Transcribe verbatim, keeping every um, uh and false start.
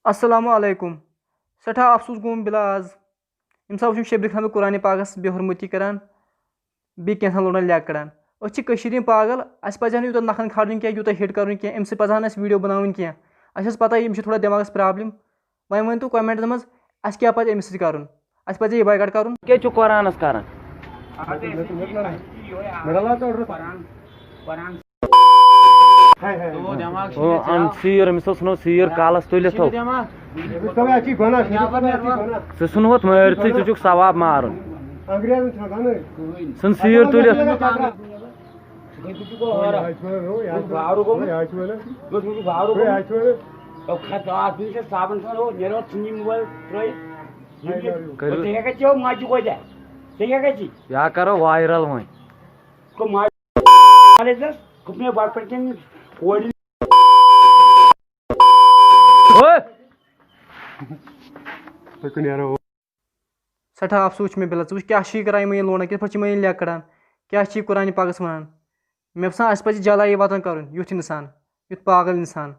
السلام علیکم۔ سٮ۪ٹھاہ افسوٗس گوٚوُم بِلا آز، ییٚمہِ ساتہٕ وٕچھُم شبرِ خان قرآنِ پاکس بے حرمتی کران، بیٚیہِ کینٛژھن لوٗنٛڈن لیٚکہٕ کڑان۔ أسۍ چھِ کٔشیٖرِ ہٕنٛدۍ پاگل، اَسہِ پزِ ہا نہٕ یوٗتاہ نکھن کھالُن کینٛہہ، یوٗتاہ ہِٹ کرُن کینٛہہ، اَمہِ سۭتۍ پزِ ہا نہٕ اَسہِ ویٖڈیو بناوٕنۍ کینٛہہ۔ اَسہِ ٲس پتہ أمِس چھِ تھوڑا دٮ۪ماغس پرابلم۔ وۄنۍ ؤنۍ تو کمنٹس منٛز، اَسہِ کیٛاہ پزِ أمِس سۭتۍ کرُن؟ اَسہِ پزِ یہِ بایکاٹ کرُن؟ کیٛاہ چھُ قرآنس کران؟ مےٚ ڈلاو ژٕ order۔ ہاے ہاے۔ او، دٮ۪ماغ چھُ او، مےٚ ان ژےٚ۔ سیٖر، أمِس اوس ژھٕنو سیٖر کالس تُلِتھ ہو۔ دٮ۪ماغ۔ أمِس تھاو اَتہِ گۄناہ، أمِس تھاو اَتہِ گۄناہ۔ ژٕ ژھٕنہوتھ مٲرِتھٕے، ژٕ چھُکھ ثواب مارُن۔ انگریزن چھُنہ بنٲوِتھ۔ ژھٕن سیٖر تُلِتھ۔ یہِ چھُ وَنان، ہو، یہِ چھُ وَنان۔ بارو گوٚمُت۔ ہو، یہِ چھُ وَنان۔ یہِ اوس مےٚ بارو ہو، یہِ گوٚمُت۔ چھُ وَنان۔ او، کھَس آس نِش ژےٚ صابن ژھٕنان، ہو، نیرو ژھٕنہِ یہِ موبایل ترٛٲیِتھ۔ کٔرِو۔ ژےٚ ہٮ۪کَتھ یہِ مَچہِ گۄڈٕ؟ ژےٚ ہٮ۪کَتھ یہِ؟ یا کَرو viral وۄنۍ۔ کٕم مَچہِ؟ کالجس کھوٚت مےٚ بۄٹہٕ پٮ۪ٹھ کِنہٕ کورِ؟ ہے! تُہۍ کُنہِ نیرو۔ سٮ۪ٹھاہ افسوٗس چھُ مےٚ بِلا، ژٕ وٕچھ کیٛاہ چھُ یہِ کران، یِمَن یہِ لونڈا کِتھ پٲٹھۍ چھِ یِمَن یہِ لیٚکہٕ کڑان، کیٛاہ چھِ یہِ قرآنِ پاکَس وَنان؟ مےٚ باسان اَسہِ پَزِ جلدی وطن کَرُن، یُتھ اِنسان، یُتھ پاگل اِنسان۔